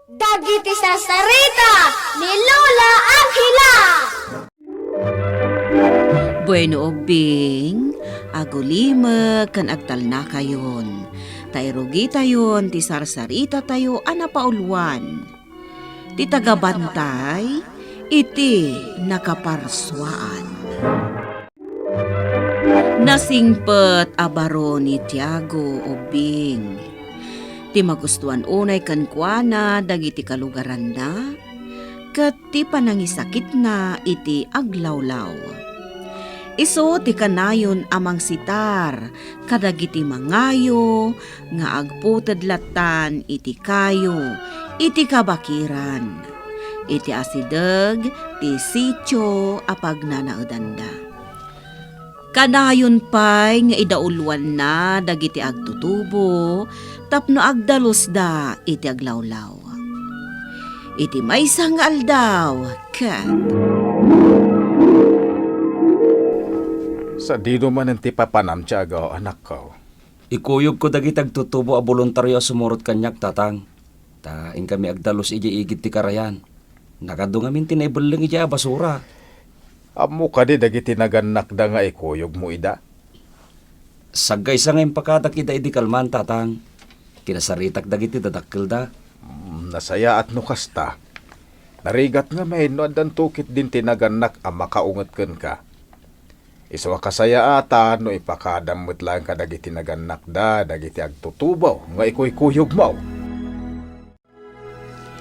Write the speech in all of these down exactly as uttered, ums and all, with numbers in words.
Dagiti sarsarita ni Lola Angela. Bueno, ubbing, agulimek ken agtalnakayon, ta irugitayon ti sarsaritatayo a napauluan, ti tagabantay iti nakaparsuaan. Nasingpet a baro ni Tiago, ubbing. Ti magustuan unay kenkuana dagiti kalugaranna, ket ti panangisakitna iti aglawlaw. Isu ti kanayon a mangsitar kadagiti mangayo nga agputed lattan iti kayo iti kabakiran, iti asideg ti sitio a pagnanaedanda. Kanayon pay nga idauluanna dagiti agtutubo tapno agdalusda iti aglawlaw. Iti maysa nga aldaw, ket Sadino manen ti papanam, Tiago, anakko? Ikuyogko dagiti agtutubo a boluntario a sumurot kaniak, Tatang. Ta inkami agdalus idiay igid ti karayan. Nagadu ngamin ti naibelleng idiay a basura. Ammo kadi dagiti nagannakda nga ikuyogmo ida? Saggaysa nga impakadak ida idi kalman, Tatang. Kinasaritak dagiti dadakkelda. Mm, nasayaat no kasta. Narigat ngamin no addanto ketdin ti nagannak a makaunget kenka. Isu a kasayaatan no ipakadam met laeng kadagiti nagannakda dagiti agtutubo nga ikuykuyogmo.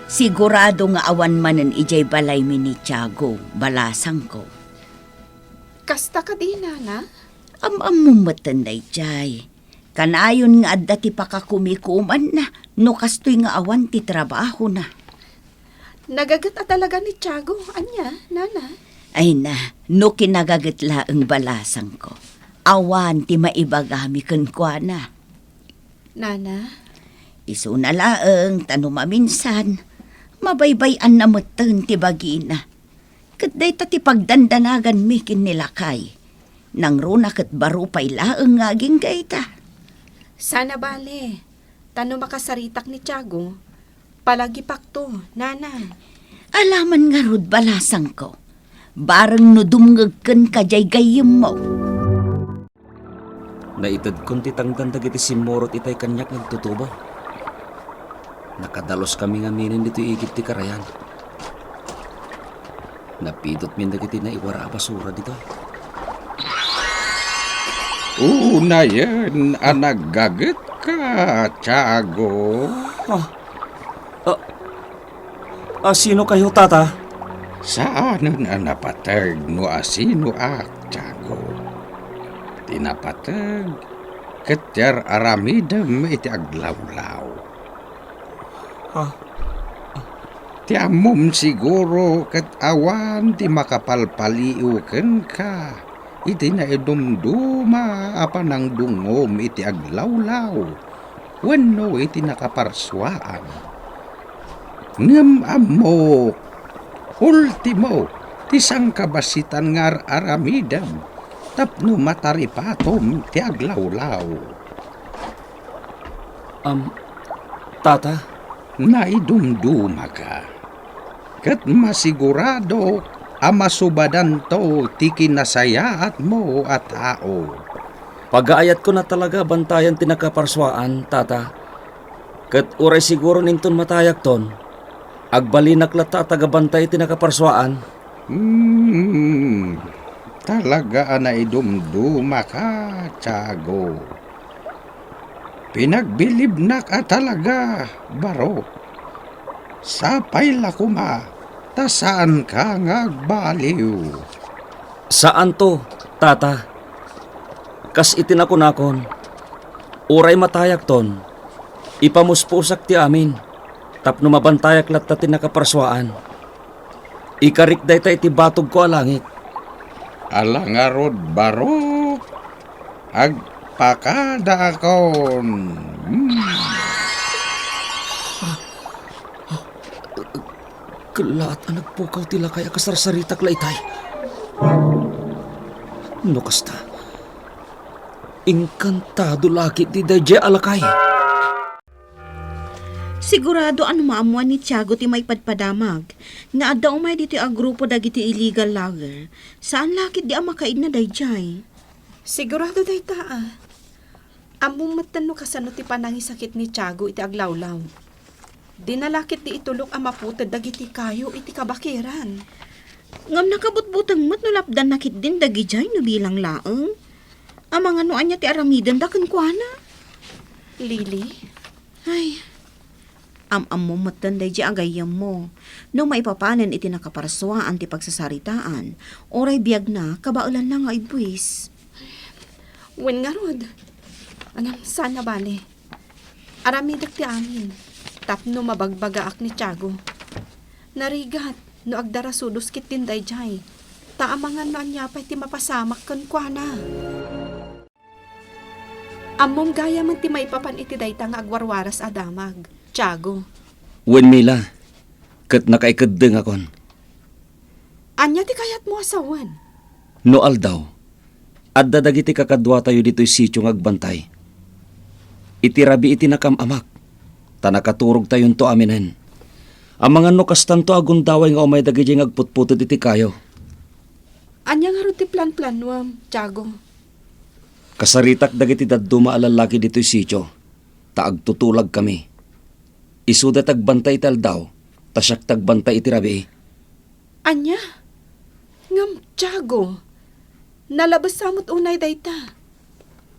Sigurado nga awan manen idiay balaymi ni Tiago, balasangko. Kasta kadi, Nana? Am-ammom metten daydiay. Kanayon nga adda ti pakakumikumanna no kastoy nga awan ti trabahona. Nagaget a talaga ni Tiago. Ania, Nana? Ay na, no kinagaget laeng, balasangko, awan ti maibagami kenkuana. Nana? Isuna laeng ta no maminsan, mabaybay-anna metten ti bagina. Ket dayta ti pagdandanaganmi ken ni lakay. Nangruna ket baro pay laeng nga agingga ita. Sana bale, ta no makasaritak ni Tiago, palagipakto, Nana. Alaman ngarud, balasangko, bareng no dumngegken kadiay gayyemmo. Naitedkon ti tangdan dagiti simmurot itay kaniak nga agtutubo. Nakadaluskami ngaminen ditoy igid ti karayan. Napidutmin dagiti naiwara a basura ditoy. Unayen a naggagetka, Tiago. Ah, ah, ah, sino kayo, Tata? Saanen a napateg no asinoak, Tiago. Ti napateg ket ti ar-aramidem iti aglawlaw. Ah. Ti ammom siguro ket awan ti makapalpaliw kenka iti naidumduma a panangdungngom iti aglawlaw wenno iti nakaparsuaan. Ngem ammok, ultimo ti sangkabasitan nga ar-aramidem tapno mataripatom ti aglawlaw. Am, Tata? Naidumdumaka, ket masiguradok a masubadanto ti kinasayaatmo a tao. Pagaayatkon a talaga a bantayan ti nakaparsuaan, Tata. Ket uray siguron inton matayakton, agbalinak latta a tagabantay iti nakaparsuaan. Hmm, talaga a naidumdumaka, Tiago. Pinagbilibnak a talaga, baro. Sapay la koma ta saanka nga agbaliw. Saanto, Tata. Kas iti nakunakon, uray matayakton, ipamuspusak ti amin tapno mabantayak latta ti nakaparsuaan. Ikarik dayta iti batogko a langit. Ala ngarud, barok, agpakadaakon. Hmm. Kellaat a nagpukaw ti lakay a kasarsaritak la itay. No kasta, inkantado la ketdi daydiay a lakay. Sigurado a no maammuan ni Tiago ti maipadpadamag nga adda umay ditoy a grupo dagiti illegal logger, saan la ketdi a makaidna daydiay. Sigurado dayta, a. Ammom metten no kasano ti panangisakit ni Tiago iti aglawlaw. Dina la ketdi itulok a maputed dagiti kayo iti kabakiran. Ngem nakabutbuteng met no lapdanna ketdin dagidiay no bilang laeng. Amangan no ania ti aramidenda kenkuana. Lily? Ay, am-ammom metten daydiay a gayyemmo. No maipapanen iti nakaparsuaan ti pagsasaritaan, uray biagna, kabaelanna nga ibuis. Wen ngarud, ngem saan a bale. Aramidek ti amin, tapno mabagbagaak ni Tiago. Narigat no agdarasudos ketdin daydiay, ta amangan no ania pay ti mapasamak kenkuana. Ammom gayamen ti maipapan iti dayta nga agwarwaras a damag, Tiago. Wen, Mila, ket nakaikeddengakon. Ania ti kayatmo a sawen? No aldaw, adda dagiti kakaduatayo ditoy sitio nga agbantay. Iti rabii ti nakam-amak, ta nakaturogtayonto aminen. Amangan no kastanto a gundaway nga umay dagidiay nga agputputed iti kayo. Ania ngarud ti planplanuem, Tiago? Kasaritak dagiti dadduma a lallaki ditoy sitio, ta agtutulagkami. Isuda ti agbantay iti aldaw, ta siak ti agbantay iti rabii. Ania? Ngem, Tiago, nalabes sa met unay dayta.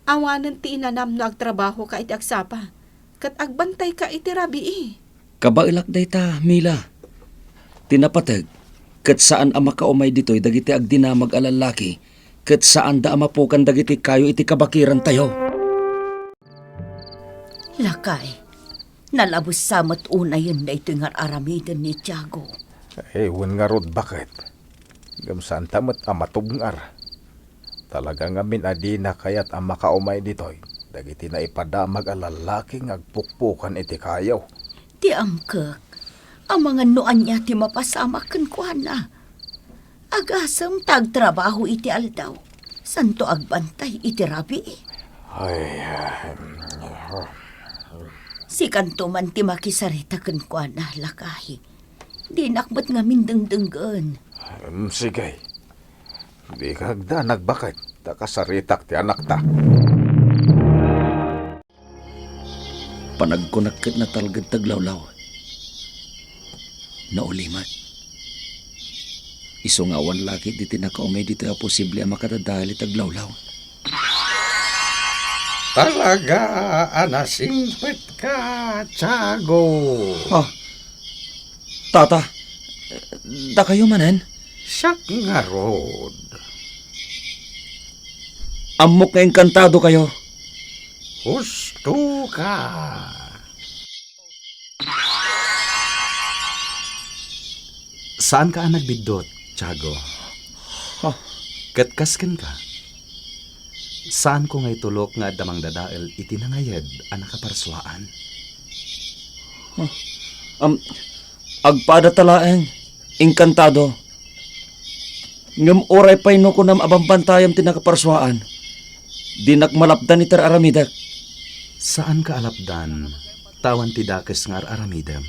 Awanen ti inanam no agtrabahoka iti agsapa, ket agbantayka iti rabii. Kabaelak dayta, Mila. Ti napateg, ket saan a makaumay ditoy dagiti agdinamag a lallaki, ket saanda a mapukan dagiti kayo iti kabakirantayo. Lakay, nalabes sa met unayen daytoy nga ar-aramiden ni Tiago. Ay, wen ngarud, baket. Ngem saanta met a matubngar. Talaga ngamin a dina kayat a makaumay ditoy dagiti naipadamag a lallaki nga agpukpukan iti kayo. Ti amkek, amangan no ania ti mapasamak kenkuana. Agasem ta agtrabaho iti aldaw, santo agbantay iti rabii. Ay, ah, Sikanto man ti makisarita kenkuana, lakay. Dinak met ngamin dengdenggen. Em, sige. Dika agdanag, baket, ta kasaritak ti anakta. Panagkunak ket natalged ti aglawlaw. Naulimek. Isu nga awan la ketdi ti nakaumay ditoy a posible a makadadael iti aglawlaw. Talaga a nasingpetka, Tiago. Ah, Tata, dakayo manen? Siak ngarud. Ammok nga engkantadokayo. Husto ka. Saanka a nagbiddut, Tiago. Ha? Ket kas kenka, saanko nga itulok nga adda mangdadael iti nangayed a nakaparsuaan. Ha? Am, agpada ta laeng, engkantado. Ngem uray pay no kunam a bambantayam ti nakaparsuaan, dinak malapdan iti ar-aramidek. Saanka a lapdan, ta awan ti dakes nga ar-aramidem.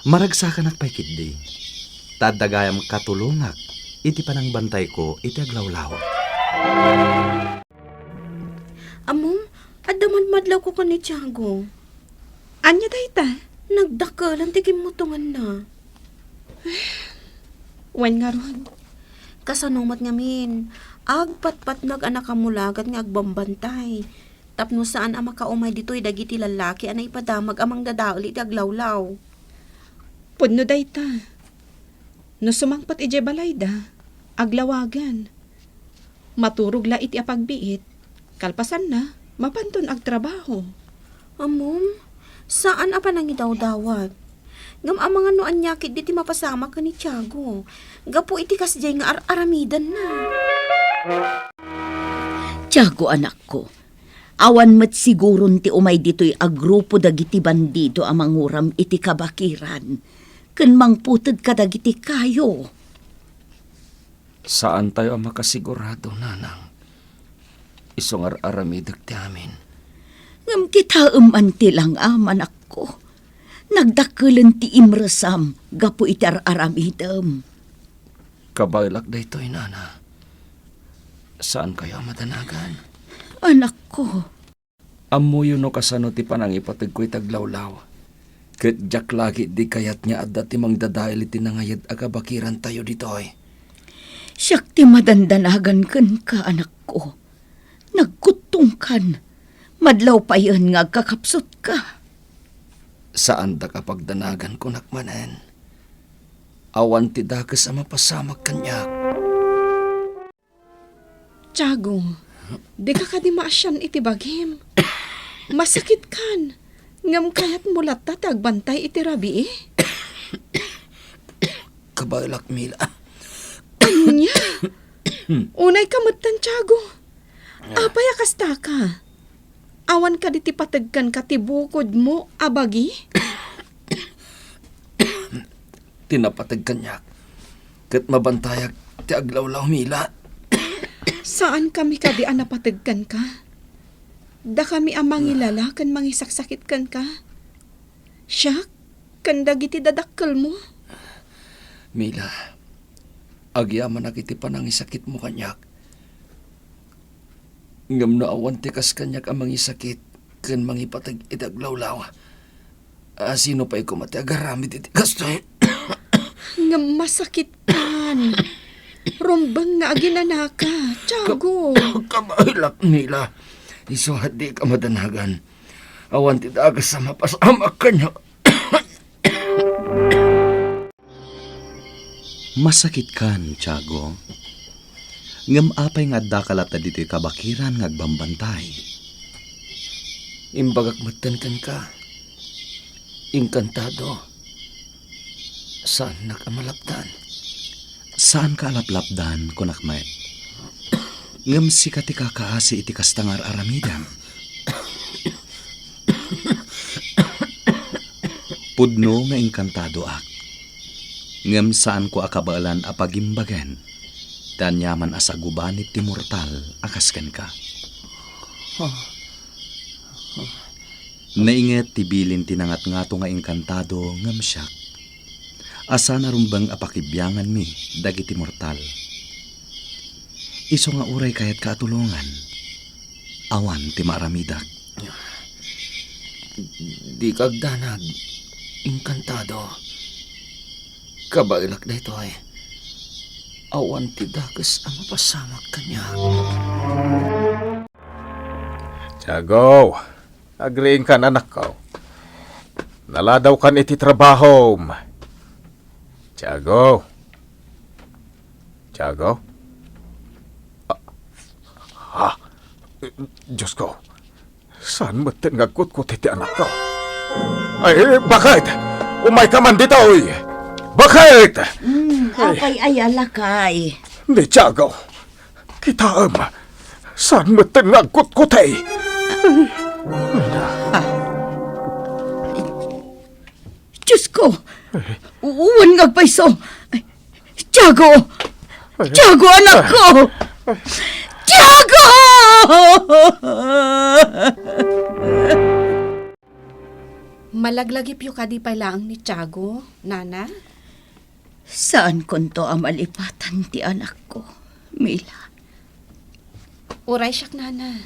Maragsakanak pay ketdi, ta adda gayam katulongak iti panangbantayko iti aglawlaw. Ammom, adda madmadlawko ken ni Tiago. Ania dayta? Nagdakkelan ti kimmutonganna. Wen ngarud. Kasano met ngamin, agpatpatnag a nakamulagat nga agbambantay, tapno saan a makaumay ditoy dagiti lallaki a naipadamag a mangdadael iti aglawlaw. Pudno dayta. No sumangpet idiay balayda, aglawagan. Maturog la iti apagbiit. Kalpasanna, mapanton agtrabaho. Ammom, saan a panangidawdawat. Ngem amangan no ania ketdi ti mapasamak ken ni Tiago, gapu iti kasdiay nga ar-aramidenna. Tiago, anakko, awan met siguron ti umay ditoy a grupo dagiti bandido a manguram iti kabakiran ken mangputed kadagiti kayo. Saantayo a makasigurado, nanang. Isu nga ar-aramidek ti amin. Ngem kitaem man ti langam, anakko. Nagdakkelen ti imresam gapu iti ar-aramidem. Kabaelak daytoy, nana. Saankayo a madanagan. Anakko. Ammoyo no kasano ti panangipategko iti aglawlaw. Ket diak la ketdi kayat nga adda ti mangdadael iti nangayad a kabakirantayo ditoy. Siak ti madandanagan kenka, anakko. Nagkuttongkan. Madlaw payen nga agkakapsutka. Saandak a pagdanagan, kunak manen. Awan ti dakes a mapasamak kaniak. Tiago, dika kadi maasian iti bagim. Masakitkan. Ngem kayatmo latta ti agbantay iti rabii? Kabaelak, Mila. Ania? Unayka metten, Tiago. Apay a kastaka? Awan kadi ti pategkanka ti bukodmo a bagi? Ti napateg kaniak, ket mabantayak ti aglawlaw, Mila. Saankami kadi a napateg kenka? Dakami a mangilala ken mangisaksakit kenka. Siak ken dagiti dadakkelmo. Mila, agyamanak iti panangisakitmo kaniak. Ngem no awan ti kas kaniak a mangisakit ken mangipateg iti aglawlaw, a sino pay koma ti agaramid iti kastoy? Ngem masakitkan. Rumbeng nga aginanaka, Tiago. Kabaelak, Mila. Isu a dika madanagan. Awan ti dakes a mapasamak kaniak. Masakitkan, Tiago. Ngem apay nga addaka latta ditoy kabakiran nga agbambantay? Imbagak metten kenka, Encantado, saannak a malapdan. Saanka a laplapdan, kunak met. Ngem sika ti kakaasi iti kasta nga ar-aramidem. Pudno nga engkantadoak. Ngem saanko a kabaelan a pagimbagen ti aniaman a sagubanit ti mortal a kas kenka. Nainget ti bilin ti nangatngato nga engkantado ngem siak. A saan a rumbeng a pakibianganmi dagiti mortal. Isu nga uray kayatka a tulongan, awan ti maaramidak. Dika agdanag, engkantado. Kabaelak daytoy. Awan ti dakes a mapasamak kaniak. Tiago, agriingkan, anakko. Naladawkan iti trabahom. Tiago. Tiago? Ah, ah, Diyos ko, saan metten nga agkutkot iti anakko? Ay, bakit? Umayka man ditoy! Bakit? Hmm, apay aya, lakay? Ni Tiago, kitaem, saan metten nga agkutkot, eh? Diyos ko! Wen nga agpayso! Tiago! Tiago, anakko! Tiago! Malaglagipyo kadi pay laeng ni Tiago, Nana? Saankonto a malipatan ti anakko, Mila. Uray siak, Nana.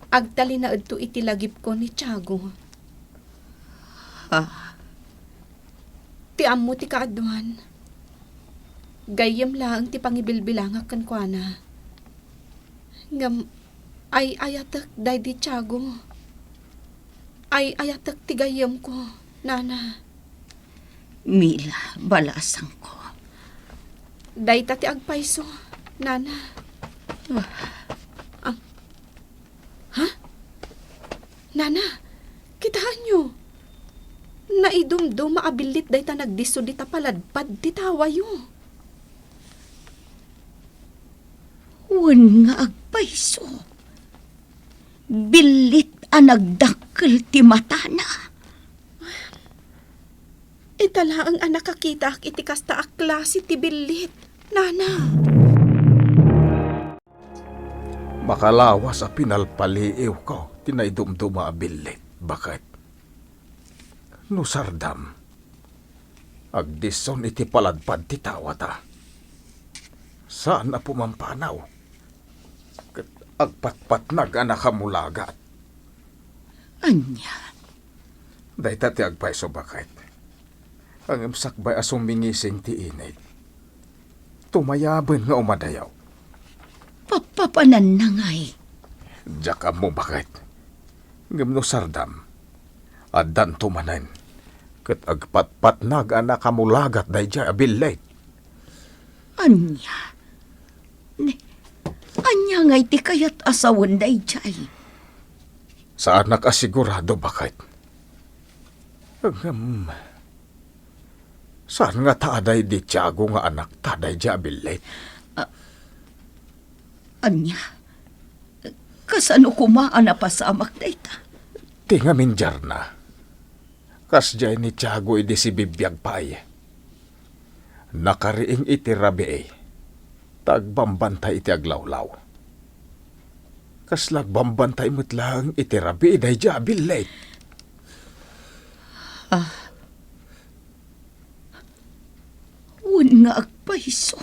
Agtalinaedto iti lagipko ni Tiago. Ha? Ti ammo ti kaaduan, gayyem laeng ti pangibilbilangak kenkuana. Ngem ay-ayatek daydi Tiago. Ay-ayatek ti gayyemko, Nana. Mila, balasangko. Dayta ti agpayso, Nana. Ah. Am-, ha? Nana, kitaenyo. Naidumduma a billit dayta nagdisso dita paladpad ti tawayo. Wen nga agpayso. Billit a nagdakkel ti matana. Ita laeng a nakakitaak iti kasta a klase ti billit, Nana. Makalawas a pinalpaliiwko ti naidumduma a billit, baket. No sardam, agdison iti paladpad ti tawata. Saan a pumampanaw, ket agpatpatnag a nakamulagat. Ania? Dayta ti agpayso, baket. Ngem sakbay a sumingising ti init, tumayaben nga umadayaw. Papapananna ngay? Diak ammo, baket. Ngem no sardam, addanto manen, ket agpatpatnag a nakamulagat daydiay a billit. Ania? Ne, ania ngay ti kayat a sawen daydiay? Saanak a sigurado, baket. Ngem, saan ngata a daydi Tiago nga anakta daydiay a billit? A-, ania? Kasano koma a napasamak dayta? Ti ngamin diarna, kasdiay ni Tiago idi sibibiag pay. Nakariing iti rabii, ta agbambantay iti aglawlaw. Kasla agbambantay met laeng iti rabii daydiay a billit. Ah. Wen nga agpayso.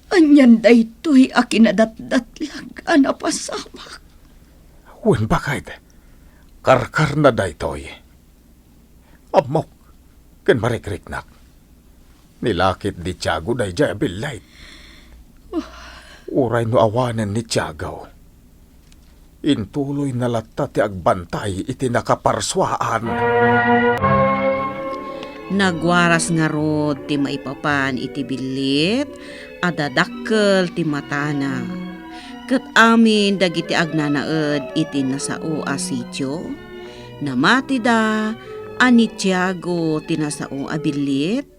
Anian daytoy a kinadatdatlag a napasamak? Wen, baket, karkarna daytoy. Ammok ken marikriknak. Nilakip ni Tiago daydiay a billit. Uray no awanen ni Tiago, intuloyna latta ti agbantay iti nakaparsuaan. Nagwaras ngarud ti maipapan iti billit a dadakkel ti matana. Ket amin dagiti agnanaed iti nasao a sitio, namatida a ni Tiago ti nasao a billit,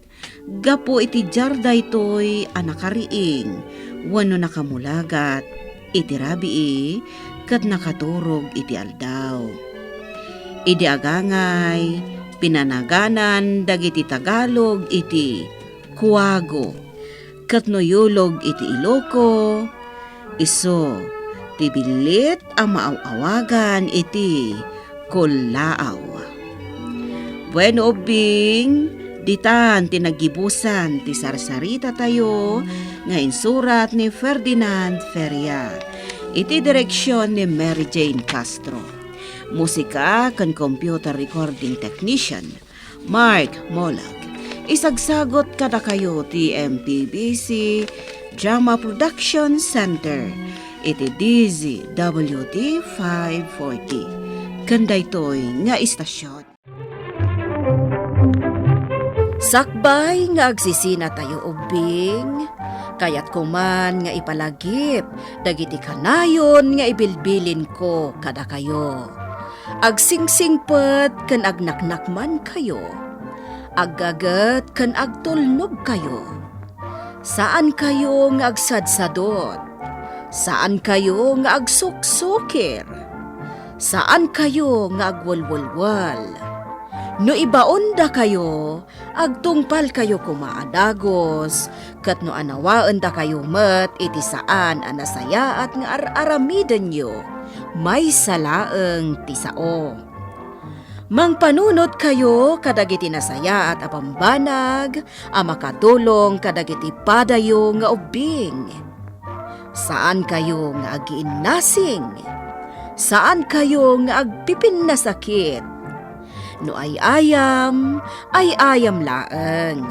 gapu iti diar daytoy a nakariing wenno nakamulagat iti rabii ket nakaturog iti aldaw. Idi agangay, pinanaganan dagiti Tagalog iti kuago, ket no yulog iti Iloco, isu ti billit a maaw-awagan iti kullaaw. Bueno, ubbing, ditan ti naggibusan ti sarsaritatayo nga insurat ni Ferdinand Feria, iti direksion ni Mary Jane Castro. Musika ken computer recording technician, Mark Molag. Isagsagot kadakayo ti M P B C Drama Production Center iti D Z W T five forty. Ken daytoy nga istasion. Sakbay nga agsisinatayo ubbing, kayatko man nga ipalagip dagiti kanayon nga ibilbilinko kadakayo. Agsingsingpet ken agnaknakmankayo. Aggaget ken agtulnogkayo. Saankayo nga agsadsadot. Saankayo nga agsuksukir. Saankayo nga agwelwelwel. No ibaondakayo, agtungpalkayo koma a dagus, ket no anawaendakayo met iti saan a nasayaat nga ar-aramidenyo, maysa laeng ti sao. Mangpanunotkayo kadagiti nasayaat a bambanag a makatulong kadagiti padayo nga ubbing. Saankayo nga agiinnasing. Saankayo nga agpipinnasakit. No ay-ayam, ay-ayam laeng.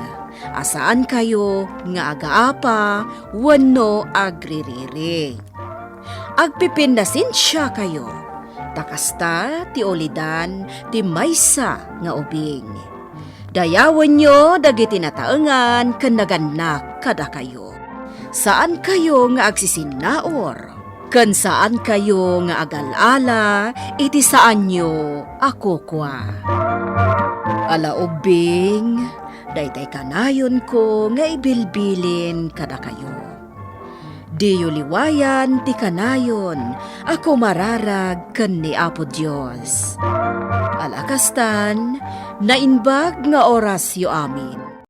A saankayo nga agaapa wenno agririri. Agpipinnasensiakayo, ta kasta ti ulidan ti maysa nga ubing. Dayawenyo dagiti nataengan ken nagannak kadakayo. Saankayo nga agsisinnaur, ken saankayo nga agal-ala iti saanyo a kukua. Ala ubbing, daytay kanayonko nga ibilbilin kadakayo. Diyo liwayan ti kanayon a kumararag ken ni Apo Dios. Ala kastan, naimbag nga orasyo amin.